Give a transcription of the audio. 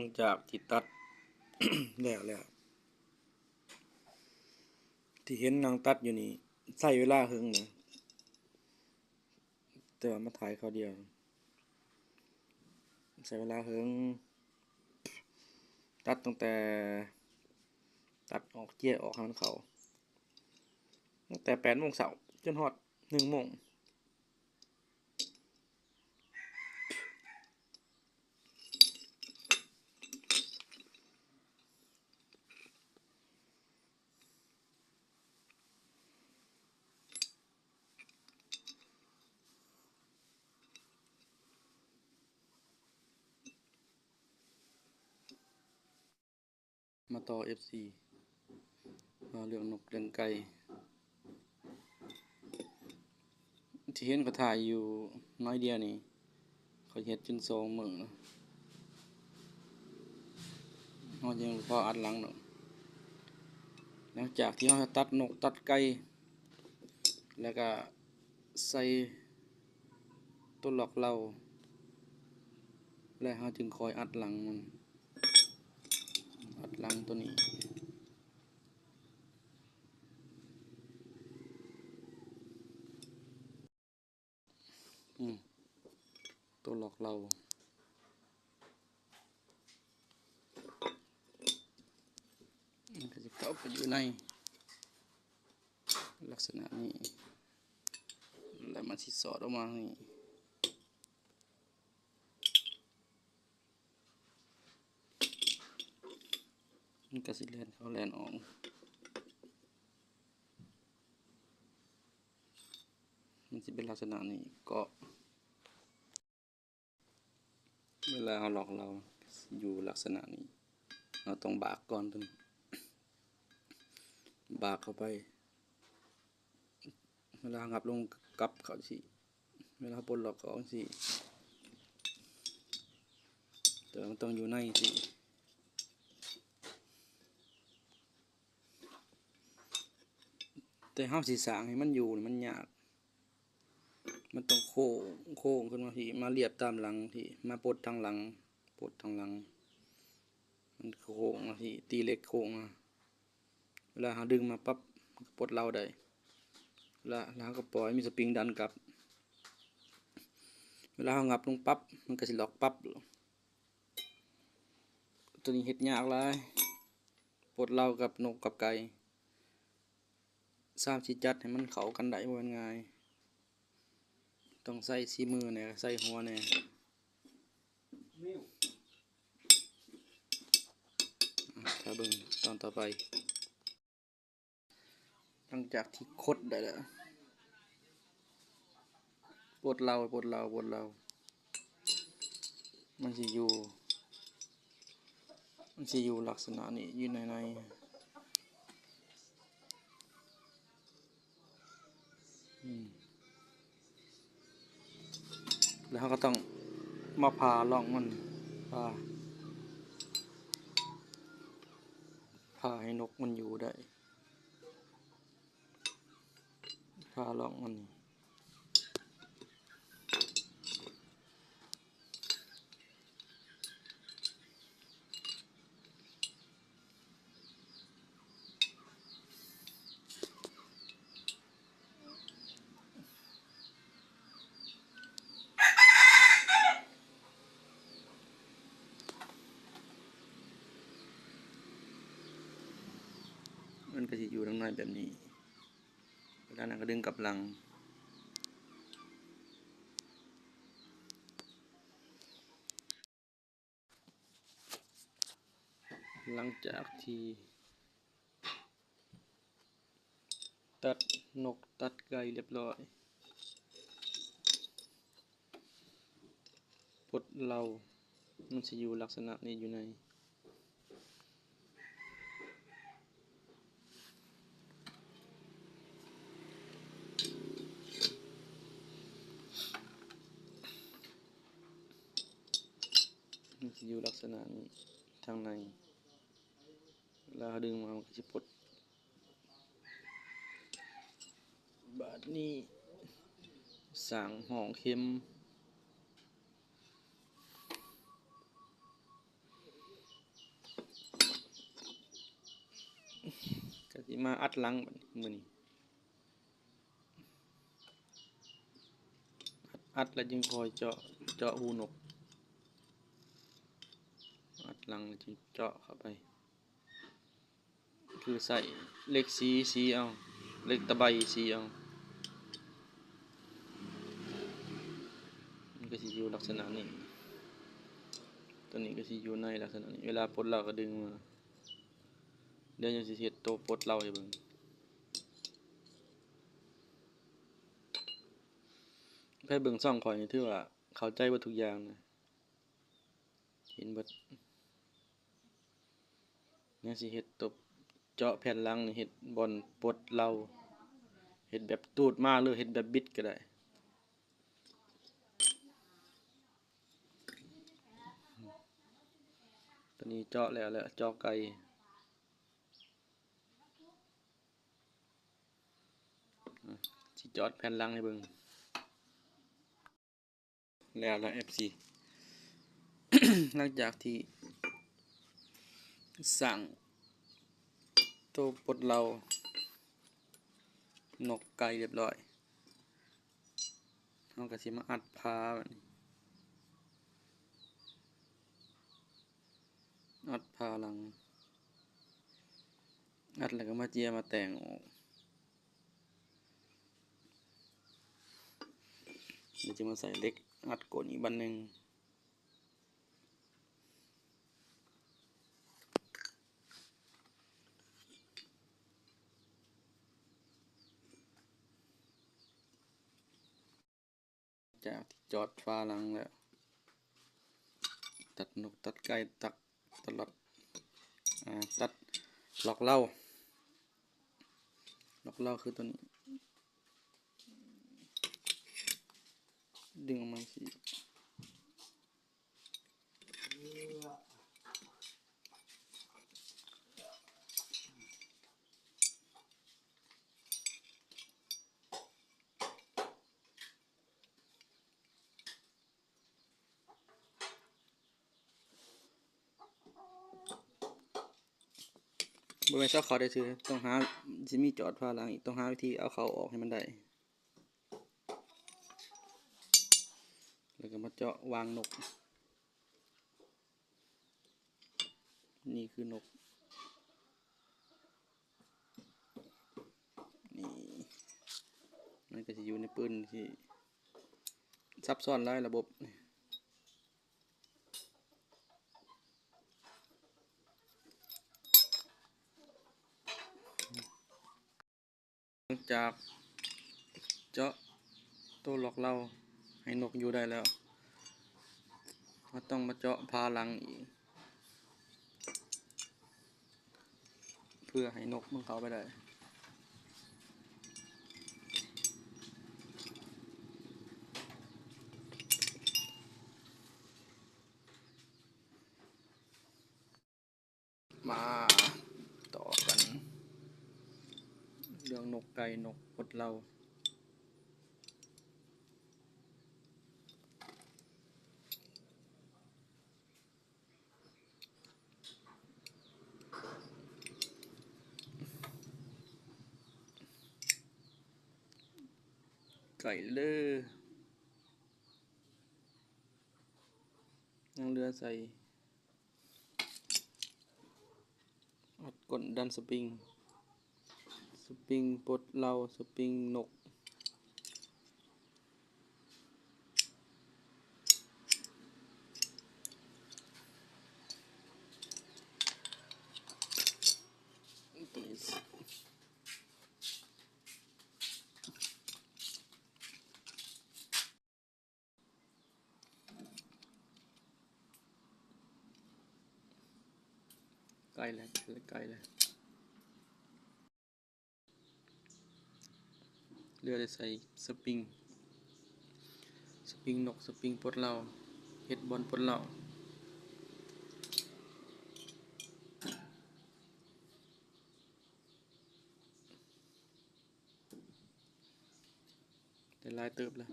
ຫຼັງຈາກທີ່ຕັດ ແລ້ວແລ້ວ ທີ່ເຫັນນັ່ງຕັດຢູ່ນີ້ ໃຊ້ເວລາເຫິງນະ ແຕ່ວ່າມາຖ່າຍຄາວດຽວ ໃຊ້ເວລາເຫິງ ຕັດຕັ້ງແຕ່ ຕັດອອກ ເຈຍອອກໃຫ້ມັນເຂົ້າ ຕັ້ງແຕ່ແປດໂມງເຊົ້າ ຈົນຮອດໜຶ່ງໂມງ. ມາຕໍ່ ເອັຟຊີ ວ່າເລື່ອງນົກເລື່ອງໄກ່ ທີ່ເຫັນເຂົາຖ່າຍຢູ່ໜ້ອຍດຽວນີ້ ເຂົາເຮັດຈົນສອງມື້ ເຮົາຍັງບໍ່ພໍອັດຫຼັງດອກ. ຫຼັງຈາກທີ່ເຮົາຕັດນົກຕັດໄກ່ ແລ້ວກະໃສ່ໂຕລັອກເລົາ ແລ້ວເຮົາຈຶ່ງຄ່ອຍອັດຫຼັງມັນ ອັດຫຼັງໂຕນີ້ ອືມ ໂຕລັອກເລົາ ມັນກະຊິເຂົ້າໄປຢູ່ໃນ ລັກສະນະນີ້ ແລ້ວມັນຊິສອດອອກມານີ້ ມັນກະຊິແລ່ນເຂົ້າແລ່ນອອກ ມັນຊິເປັນລັກສະນະນີ້ ເກາະ ເວລາເຮົາລັອກເລົາ ຢູ່ລັກສະນະນີ້ ເຮົາຕ້ອງບາກກ່ອນ ບາກເຂົ້າໄປ ເວລາເຮົາຫງັບລົງກັບເຂົ້າຊີ້ ເວລາເຮົາປົດລັອກກໍອອກຊີ້ ແຕ່ວ່າມັນຕ້ອງຢູ່ໃນຊີ້. ແຕ່ເຮົາຊິສ້າງໃຫ້ມັນຢູ່ນີ້ມັນຍາກ ມັນຕ້ອງໂຄ້ງ ໂຄ້ງຂຶ້ນມາພີ້ ມາລຽບຕາມຫຼັງພີ້ ມາປົດທາງຫຼັງ ປົດທາງຫຼັງ ມັນໂຄ້ງມາພີ້ ຕີເຫຼັກໂຄ້ງມາ ເວລາເຮົາດຶງມາປັບ ມັນກໍປົດເລົາໄດ້ ລະ ລະເຮົາກໍປ່ອຍ ມີສະປຣິງດັນກັບ ເວລາເຮົາຫງັບລົງປັບ ມັນກໍຊິລັອກປັບ. ໂຕນີ້ເຮັດຍາກຫຼາຍ ປົດເລົາກັບນົກກັບໄກ່ ສາມສີ່ຈັດໃຫ້ມັນເຂົ້າກັນໄດ້ບໍ່ແມ່ນງ່າຍ ຕ້ອງໃຊ້ສີມືແດ່ ໃຊ້ຫົວແດ່. ຖ້າເບິ່ງຕອນຕໍ່ໄປ. ຫຼັງຈາກທີ່ຄົດໄດ້ແລ້ວ ປົດເລົາ ປົດເລົາ ປົດເລົາ ມັນຊິຢູ່ ມັນຊິຢູ່ລັກສະນະນີ້ ຢູ່ໃນ ໃນ ອືມ ແລ້ວເຮົາກໍຕ້ອງມາຜ່າຮ່ອງມັນ ຜ່າ ຜ່າໃຫ້ນົກມັນຢູ່ໄດ້. ພາລອງມັນ ມັນກະຊິຢູ່ທາງໃນແບບນີ້ ເວລານັ້ນກະດຶງກັບຫຼັງ. ຫຼັງຈາກທີ່ ຕັດນົກຕັດໄກ່ລຽບລ້ອຍ ປົດເລົາ ມັນຊິຢູ່ລັກສະນະນີ້ຢູ່ໃນ ມັນຊິຢູ່ລັກສະນະນີ້ທາງໃນ. ເວລາເຮົາດຶງມາ ມັນກະຊິປົດ. ບາດນີ້ສ້າງຮ່ອງເຂັມ. ມາອັດຫຼັງບາດນີ້ ມື້ນີ້ ອັດ ອັດແລ້ວຈຶ່ງຄ່ອຍເຈາະ ເຈາະຮູນົກ ອັດຫຼັງແລ້ວຈຶ່ງເຈາະເຂົ້າໄປ ຄືໃຊ້ເຫຼັກສີ ສີເອົາ ເຫຼັກຕະໄບສີເອົາ ມັນກໍຊິຢູ່ລັກສະນະນີ້ ຕົວນີ້ກໍຊິຢູ່ໃນລັກສະນະນີ້ ເວລາປົດເລົາກໍດຶງມາ ດຽວຍັງຊິເຮັດໂຕປົດເລົາໃຫ້ເບິ່ງ ໃຜເບິ່ງຊ່ອງຂ້ອຍນີ້ຖືວ່າເຂົ້າໃຈເບິດທຸກຢ່າງນະ ເຫັນເບິດ ຍັງຊິເຮັດຕົບ ເຈາະແຜ່ນຫຼັງນີ້ ເຮັດບ່ອນປົດເລົາ ເຮັດແບບຕູດມາ ຫຼືເຮັດແບບບິດກໍໄດ້ ຕົວນີ້ເຈາະແລ້ວ ແລ້ວເຈາະໄກ່ ອາ ຊິເຈາະແຜ່ນຫຼັງໃຫ້ເບິ່ງ. ແລ້ວລະ ເອັຟຊີ ຫຼັງຈາກທີ່ສ້າງໂຕປົດເລົານົກໄກ່ຮຽບຮ້ອຍ ເຮົາກໍຊິມາອັດຝາບາດນີ້ ອັດຝາຫຼັງ ອັດແລ້ວກໍມາເຈຍມາແຕ່ງອອກ ແລ້ວຈຶ່ງມາໃສ່ເຫຼັກອັດກົ້ນອີກບາດໜຶ່ງ ຈາກທີ່ເຈາະຝາຫຼັງແລ້ວ ຕັດນົກ ຕັດໄກ່ ຕັດຕະລັອດ ອາ ຕັດລັອກເລົາ ລັອກເລົາຄືຕົວນີ້ ດຶງອອກມາຈັ່ງຊີ້. ບໍ່ແມ່ນເຈາະເຂົ້າໄດ້ຊື່ ຕ້ອງຫາ ຊິມີເຈາະຝາຫຼັງອີກ ຕ້ອງຫາວິທີເອົາເຂົ້າອອກໃຫ້ມັນໄດ້ ແລ້ວກໍມາເຈາະວາງນົກ. ນີ້ຄືນົກ ນີ້ ມັນກໍຊິຢູ່ໃນປຶ້ນທີ່ຊັບຊ້ອນຫຼາຍລະບົບ. ຫຼັງຈາກເຈາະໂຕລັອກເລົາໃຫ້ນົກຢູ່ໄດ້ແລ້ວ ເຮົາຕ້ອງມາເຈາະຝາຫຼັງອີກ ເພື່ອໃຫ້ນົກມັນເຂົ້າໄປໄດ້. ມາຕໍ່ກັນເລື່ອງນົກໄກ່ ນົກປົດເລົາ. ໄກ່ເລີ ຍັງເຫຼືອໃສ່ ອັດກົ້ນ ດັນສະປຣິງ ສະປຣິງປົດເລົາ ສະປຣິງນົກ. ໃກ້ແລ້ວ ໃກ້ແລ້ວ ເຫຼືອແຕ່ໃສ່ສະປຣິງ ສະປຣິງນົກ ສະປຣິງປົດເລົາ ເຮັດບ່ອນປົດເລົາ. ໄດ້ຫຼາຍເຕີບແລ້ວ.